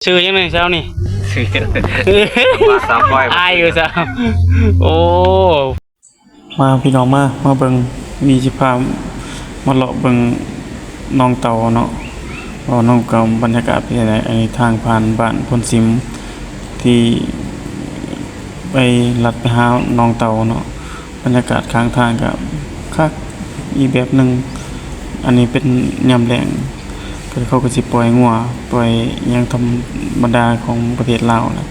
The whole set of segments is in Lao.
ຊື່ຫຍັງນີ້ສາວນີ້? ຊື່ ວ່າສາວກ້ອຍ ອາຍຢູ່ສາວ. ໂອ້ ມາພີ່ນ້ອງມາ ມາເບິ່ງ ນີ້ຊິພາມາເລາະເບິ່ງໜອງເຕົາເນາະ ວ່າໜອງເຕົາບັນຍາກາດເປັນຈັ່ງໃດ. ອັນນີ້ທາງຜ່ານບ້ານໂພນຊິມ ທີ່ໄປລັດໄປຫາໜອງເຕົາເນາະ. ບັນຍາກາດຂ້າງທາງກໍຄັກອີກແບບໜຶ່ງ. ອັນນີ້ເປັນຍາມແລ້ງ ເຂົາກໍຊິປ່ອຍງົວ ປ່ອຍຫຍັງທຳມະດາຂອງປະເທດລາວນະ.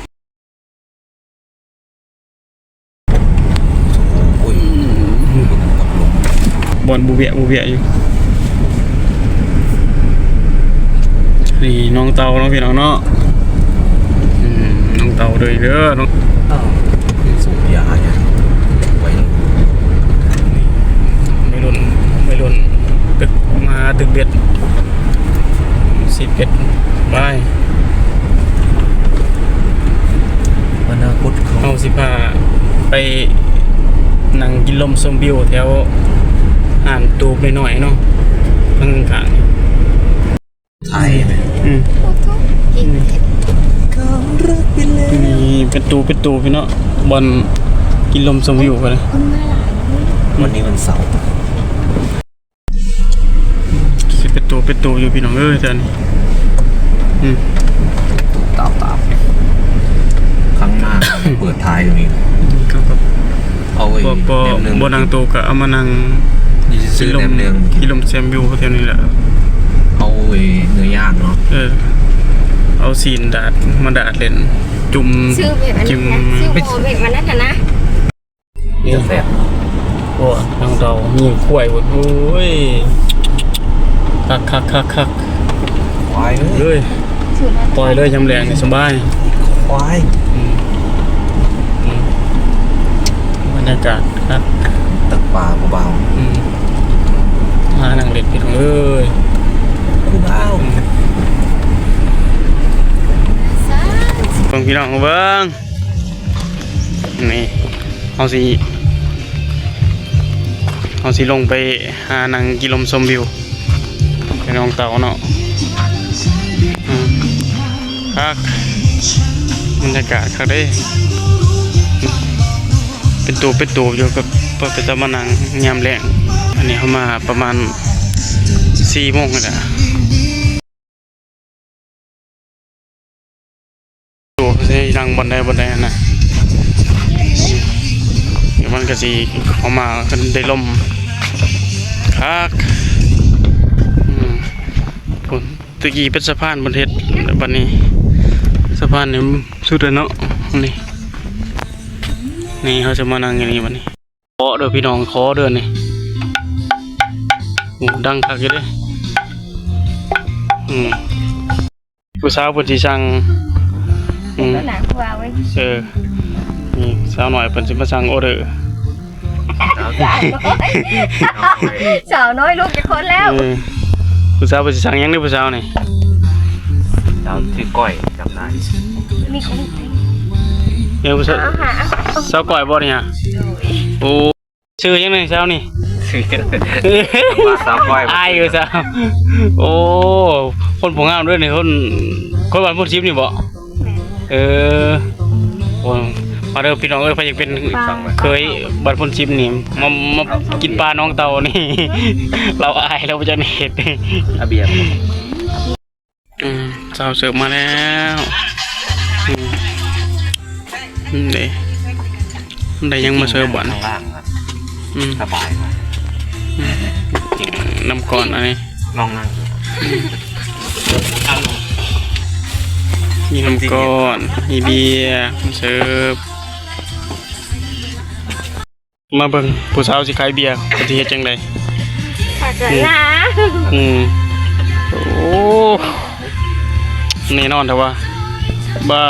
ໂອ້ຍ ບ່ອນບູເບຍບູເບຍຢູ່. ນີ້ໜອງເຕົາເນາະ ພີ່ນ້ອງເນາະ. ອືມ ໜອງເຕົາເດີເດີເນາະ. ສູບຢາຢູ່ ໄວລຸ້ນ ໄວລຸ້ນ ໄວລຸ້ນ ຕຶກ ມາຕຶກເບັດ ສິບເອັດ ບາຍ. ອະນາຄົດຂອງ ເຮົາຊິພາໄປນັ່ງກິນລົມຊົມວິວແຖວຮ້ານຕູບນ້ອຍໆເນາະ ທາງຂ້າງນີ້. ໄທແມ່ນ ອືມ ນີ້ເປັນຕູເປັນຕູພີ່ນ້ອງ ບ່ອນກິນລົມຊົມວິວກໍໄດ້. ວັນນີ້ວັນເສົາ ຊິເປັນໂຕເປັນໂຕຢູ່ພີ່ນ້ອງເອີຍ ແຖວນີ້. ອືມ ຕາມໆ ຂ້າງໜ້າເປີດທ້າຍຢູ່ນີ້ ເອົາໄວ້ ບໍ່ ບໍ່ ແໜມໜຶ່ງ ບໍ່ນັ່ງໂຕກໍເອົາມານັ່ງກິນລົມ ແໜມໜຶ່ງ ກິນລົມແຊມວິວແຖວນີ້ແຫຼະ. ເອົາໄອ້ເນື້ອຍ່າງເນາະ ເອີ ເອົາຊີ້ນດາດມາດາດເຫຼັ້ນ ຈຸ່ມ ຊື້ແບບອັນນັ້ນ ຈຸ່ມ ຊື້ໂຫເບກມານັ້ນນະ. ນີ້ແຊບ ໂອ້ ນາງເຕົາຍິງຄວາຍພຸ້ນ. ໂອ້ຍ ຄັກໆໆໆ ຄວາຍເລີຍ ເລີຍ ຄວາຍເລີຍ ຍາມແລງນີ້ສະບາຍ ຄວາຍ. ອືມ ອືມ ບັນຍາກາດຄັກ ຕັກປາຜູ້ບ່າວ. ອືມ ມານັ່ງເຫຼັ້ນພີ່ນ້ອງເອີຍ ຜູ້ບ່າວ. ອືມ ເບິ່ງພີ່ນ້ອງເບິ່ງ ນີ້ ເຮົາຊິ ເຮົາຊິລົງໄປຫານັ່ງກິນລົມຊົມວິວໃນໜອງເຕົາເນາະ. ອືມ ຄັກ ບັນຍາກາດຄັກເດ້ ເປັນຕູບເປັນຕູບຢູ່ ກໍ ກໍເປັນຕາມານັ່ງຍາມແລງ. ອັນນີ້ເຮົາມາປະມານສີ່ໂມງນີ້ແຫຼະ. ໂຕຊິນັ່ງບ່ອນໃດບ່ອນໃດຫັ້ນນະ ມັນກໍຊິເຂົ້າມາໄດ້ລົມຄັກ. ອືມ ພຸ້ນ ແຕ່ກີ້ເປັນສະພານເພິ່ນເຮັດ ບັດນີ້ສະພານນີ້ສຸດແລ້ວເນາະ. ນີ້ ນີ້ເຮົາຈະມານັ່ງຢູ່ນີ້ບັດນີ້. ເຄາະເດີພີ່ນ້ອງ ເຄາະເດີນີ້. ໂອ້ ດັງຄັກຢູ່ເດ້. ອືມ ຜູ້ສາວເພິ່ນຊິສັ່ງ ອືມ ເອີ ນີ້ສາວນ້ອຍເພິ່ນຊິມາສັ່ງອໍເດີ. ສາວນ້ອຍ ສາວນ້ອຍລູກຈັກຄົນແລ້ວ? ເອີ ຜູ້ສາວເພິ່ນຊິສັ່ງຫຍັງເດີຜູ້ສາວນີ້? ສາວຊື່ກ້ອຍ ຈຳໄດ້. ມີຄົນ ເອີ ຜູ້ສາວ ສາວກ້ອຍບໍ່ນີ້? ໂອ້ ຊື່ຫຍັງນີ້ສາວນີ້? ຊື່ ວ່າສາວກ້ອຍ ອາຍຢູ່ສາວ. ໂອ້ ຄົນຜູ້ງາມເດີນີ້ ຄົນ ຄົນບ້ານໂພນຊິມນີ້ບໍ່? ແມ່ນ. ເອີ ໂອ້ ມາເດີພີ່ນ້ອງເອີຍ ໃຜຢາກເປັນເຂີຍບ້ານໂພນຊິມນີ້ ມາ ມາກິນປາໜອງເຕົານີ້ ລາວອາຍ ລາວບໍ່ຈັກເຮັດ. ອາເບຍ ອືມ ສາວເສີບມາແລ້ວ. ອືມ ນີ້ ໄດ້ຫຍັງມາເສີບບັດນີ້? ອືມ ສະບາຍ ອືມ ນ້ຳກ້ອນອັນນີ້ ລອງນັ່ງ ອືມ ມີນ້ຳກ້ອນ ມີເບຍມາເສີບ. ມາເບິ່ງຜູ້ສາວຊິຂາຍເບຍ ເພິ່ນຊິເຮັດຈັ່ງໃດ? ຂາຍເກີນນາ. ອືມ ໂອ້ ແນ່ນອນແທ້ວ່າ ບາ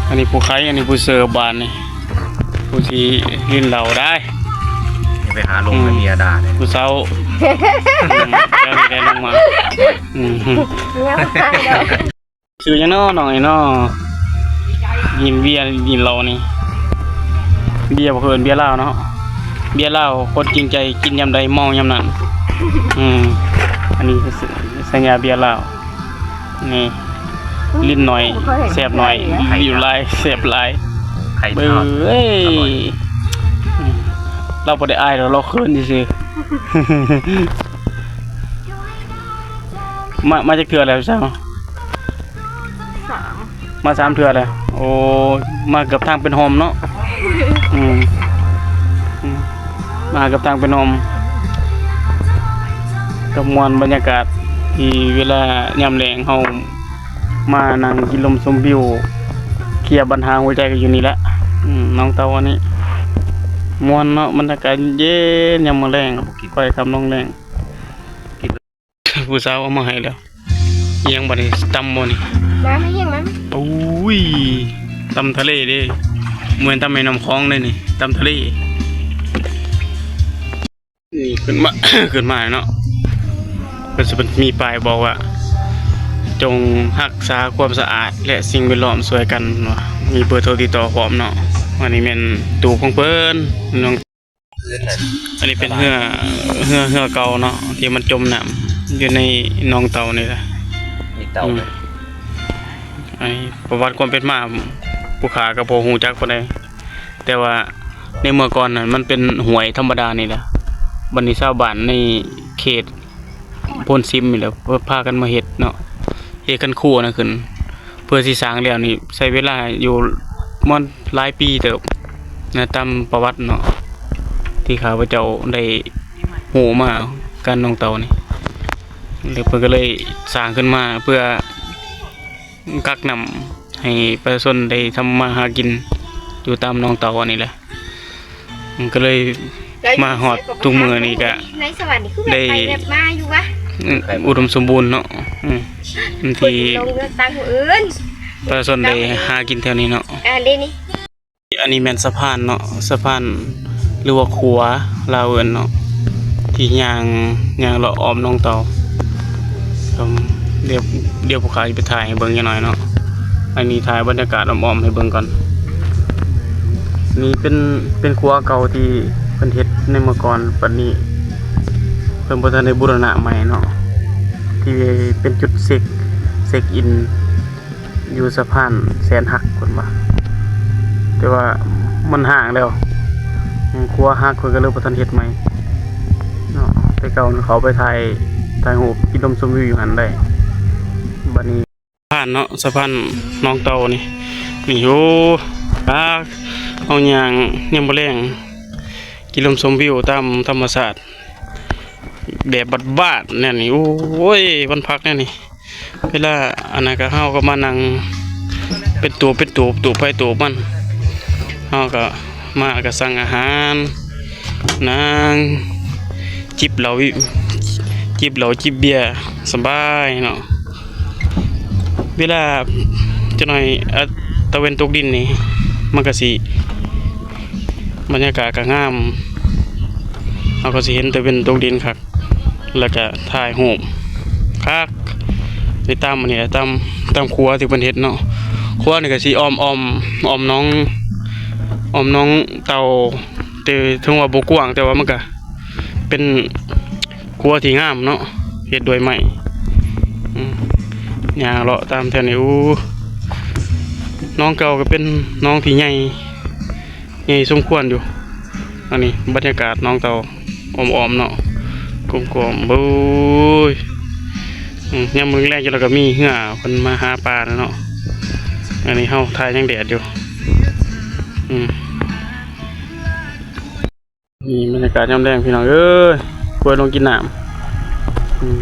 ອັນນີ້ຜູ້ຂາຍ ອັນນີ້ຜູ້ເສີບ ບາດນີ້ຜູ້ຊິຫຼິ້ນເຫຼົ້າໄດ້. ຢ່າໄປຫາລົງ ອືມ ໃຫ້ເມຍດ່າເດ້ ຜູ້ສາວ. ອືມ ແລ້ວນີ້ໄດ້ລົງມາ. ອືມ ຊື່ຫຍັງເນາະ ນ້ອງເອີຍເນາະ? ກິນເບຍ ກິນເຫຼົ້ານີ້ ເບຍບໍ່ເອີ້ນເບຍລາວເນາະ ເບຍລາວຄົນຈິງໃຈ ກິນຍາມໃດເມົາຍາມນັ້ນ. ອືມ ອັນນີ້ສະຍາເບຍລາວ ນີ້ ຫຼິ້ນໜ້ອຍແຊບໜ້ອຍ ຢູ່ຫຼາຍແຊບຫຼາຍ. ເບິ່ງເອີຍ ລາວບໍ່ໄດ້ອາຍດອກ ລາວເຂີນຊື່ໆ. ມາ ມາຈັກເທື່ອແລ້ວສາວ? ສາມ ມາສາມເທື່ອແລ້ວ. ໂອ້ ມາເກືອບທາງເປັນຮ່ອມເນາະ. ອືມ ອືມ ມາເກືອບທາງເປັນຮ່ອມ. ກໍມ່ວນບັນຍາກາດທີ່ເວລາຍາມແລງເຮົາມານັ່ງກິນລົມຊົມວິວ ເຄຍບັນຫາຫົວໃຈກັນຢູ່ນີ້ແຫຼະ. ອືມ ນ້ອງເຕົ່າອັນນີ້ມ່ວນເນາະ ບັນຍາກາດເຢັນຍາມມື້ແລງ ໄປຄ່ຳລົງແລງ. ຜູ້ສາວເອົາມາໃຫ້ແລ້ວ. ອີຫຍັງບັດນີ້? ຕຳບໍ່ນີ້? ມາ ມາຫຍັງມັນ? ໂອ້ຍ ຕຳທະເລເດ້ ບໍ່ແມ່ນຕຳແມ່ນ້ຳຂອງເດ້ນີ້ ຕຳທະເລ. ນີ້ຂຶ້ນມາ ຂຶ້ນມາເນາະ ເພິ່ນຊິມີປ້າຍບອກວ່າ ຈົ່ງຮັກສາຄວາມສະອາດ ແລະ ສິ່ງແວດລ້ອມຊ່ວຍກັນ ວ່າມີເບີໂທຕິດຕໍ່ພ້ອມເນາະ. ອັນນີ້ແມ່ນຕູບຂອງເພິ່ນ ນ້ອງ ອັນນີ້ເປັນເຮືອ ເຮືອ ເຮືອເກົ່າເນາະ ທີ່ມັນຈົມນ້ຳຢູ່ໃນໜອງເຕົ່ານີ້ແຫຼະ. ມີເຕົ່າ ອືມ ເລີຍ. ອັນນີ້ປະຫວັດຄວາມເປັນມາ ຜູ້ຂ້າກໍບໍ່ຮູ້ຈັກປານໃດ ແຕ່ວ່າໃນເມື່ອກ່ອນນັ້ນມັນເປັນຫ້ວຍທຳມະດານີ້ແຫຼະ. ບັດນີ້ຊາວບ້ານໃນເຂດ ໂພນຊິມນີ້ແຫຼະ ເພິ່ນພາກັນມາເຮັດເນາະ ເຮັດຄັນຄູນະຂຶ້ນ ເພື່ອຊິສ້າງແລ້ວນີ້ ໃຊ້ເວລາຢູ່ປະມານຫຼາຍປີເຕີບນະ ຕາມປະຫວັດເນາະ ທີ່ຂ້າພະເຈົ້າໄດ້ຮູ້ມາການໜອງເຕົ່ານີ້. ແລ້ວເພິ່ນກໍເລີຍສ້າງຂຶ້ນມາເພື່ອ ກັກນ້ຳໃຫ້ປະຊາຊົນໄດ້ທຳມາຫາກິນຢູ່ຕາມໜອງເຕົ່າອັນນີ້ແຫຼະ. ມັນກໍເລີຍມາຮອດທຸກມື້ນີ້ກະໄດ້ອຸດົມສົມບູນເນາະ. ອືມ ທີ່ປະຊາຊົນໄດ້ຫາກິນແຖວນີ້ເນາະ. ອັນນີ້ແມ່ນສະພານເນາະ ສະພານ ຫຼືວ່າຂົວລາວເອີ້ນເນາະ ທີ່ຍ່າງ ຍ່າງເລາະອ້ອມໜອງເຕົ່າ. ດຽວ ດຽວພວກຂ້າຊິໄປຖ່າຍໃຫ້ເບິ່ງຈັກໜ້ອຍເນາະ. ອັນນີ້ຖ່າຍບັນຍາກາດອ້ອມໆໃຫ້ເບິ່ງກ່ອນ. ນີ້ເປັນ ເປັນຂົວເກົ່າທີ່ເພິ່ນເຮັດໃນເມື່ອກ່ອນ ບັດນີ້ເພິ່ນບໍ່ທັນໄດ້ບູລະນະໃໝ່ເນາະ ທີ່ເປັນຈຸດເຊັກ ເຊັກອິນ ຢູ່ສະພານແສນຮັກເພິ່ນວ່າ ແຕ່ວ່າມັນຮ້າງແລ້ວ ຂົວຫັກ ເພິ່ນກໍເລີຍບໍ່ທັນເຮັດໃໝ່ເນາະ. ແຕ່ເກົ່າເຂົາໄປຖ່າຍ ຖ່າຍຮູບກິນລົມຊົມວິວຢູ່ຫັ້ນໄດ້. ບັດນີ້ ສະພານເນາະ ສະພານໜອງເຕົ່ານີ້ ນີ້ ໂອ້ ອາ ເຮົາຍ່າງຍາມມື້ແລງ ກິນລົມຊົມວິວຕາມທຳມະຊາດ ແບບບາດໆແນວນີ້. ໂອ້ຍ ວັນພັກແນວນີ້ ເວລາອັນນັ້ນກໍເຮົາກໍມານັ່ງເປັນຕູບເປັນຕູບ ຕູບໃຜຕູບມັນ. ເຮົາກໍມາກໍສັ່ງອາຫານ ນັ່ງຈິບເຫຼົ້າ ຈິບເຫຼົ້າຈິບເບຍສະບາຍເນາະ. ເວລາຈັກໜ້ອຍ ອາ ຕາເວັນຕົກດິນນີ້ ມັນກໍຊິ ບັນຍາກາດກໍງາມ ເຮົາກໍຊິເຫັນຕາເວັນຕົກດິນຄັກ. ແລ້ວກະຖ່າຍຮູບຄັກ ໄດ້ຕາມອັນນີ້ ຕາມ ຕາມຂົວທີ່ເພິ່ນເຮັດເນາະ. ຂົວນີ້ກະຊິອ້ອມ ອ້ອມ ອ້ອມໜອງ ອ້ອມໜອງເຕົ່າ ແຕ່ເຖິງວ່າບໍ່ກວ້າງ ແຕ່ວ່າມັນກະເປັນຂົວທີ່ງາມເນາະ ເຮັດດ້ວຍໄມ້. ອືມ ຍ່າງເລາະຕາມແຖວນີ້ ໂອ້ ໜອງເກົ່າກະເປັນໜອງທີ່ໃຫຍ່ ໃຫຍ່ສົມຄວນຢູ່. ອັນນີ້ບັນຍາກາດໜອງເຕົ່າອ້ອມໆເນາະ ກົມໆ ໂອ້ຍ. ອືມ ຍາມມື້ແລງໆ ເຈົ້າລະກະມີເຮືອເພິ່ນມາຫາປາເນາະ. ອັນນີ້ເຮົາຖ່າຍຍັງແດດຢູ່. ອືມ ນີ້ບັນຍາກາດຍາມແລງພີ່ນ້ອງເອີຍ ຄວາຍລົງກິນນ້ຳ. ອືມ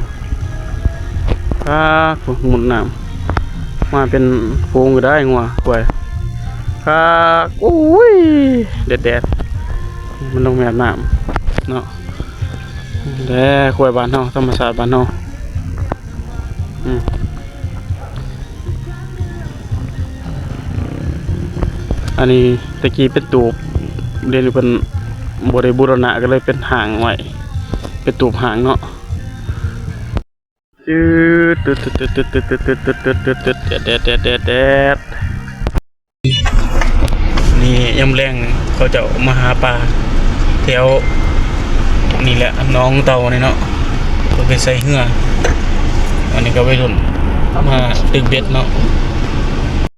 ປາດ ໝຸນນ້ຳ ມາເປັນຝູງກໍໄດ້ງົວຄວາຍ. ຄັກ ໂອ້ຍ ແດດໆ ມັນລົງມາອາບນ້ຳເນາະ. ແດ່ ຄວາຍບ້ານເຮົາ ທຳມະຊາດບ້ານເຮົາ. ອືມ ອັນນີ້ແຕ່ກີ້ເປັນຕູບ ດຽວນີ້ເພິ່ນບໍ່ໄດ້ບູລະນະ ກໍເລີຍເປັນຮ້າງໄວ້ ເປັນຕູບຮ້າງເນາະ. ຈືດ ແດດໆໆໆໆ ແດດໆໆໆ ແດດ. ນີ້ຍາມແລງເຂົາເຈົ້າມາຫາປາແຖວນີ້ແຫຼະ ໜອງເຕົ່ານີ້ເນາະ ເພິ່ນໄປໃສ່ເຮືອ. ອັນນີ້ກໍໄວລຸ້ນມາຕຶກເບັດເນາະ.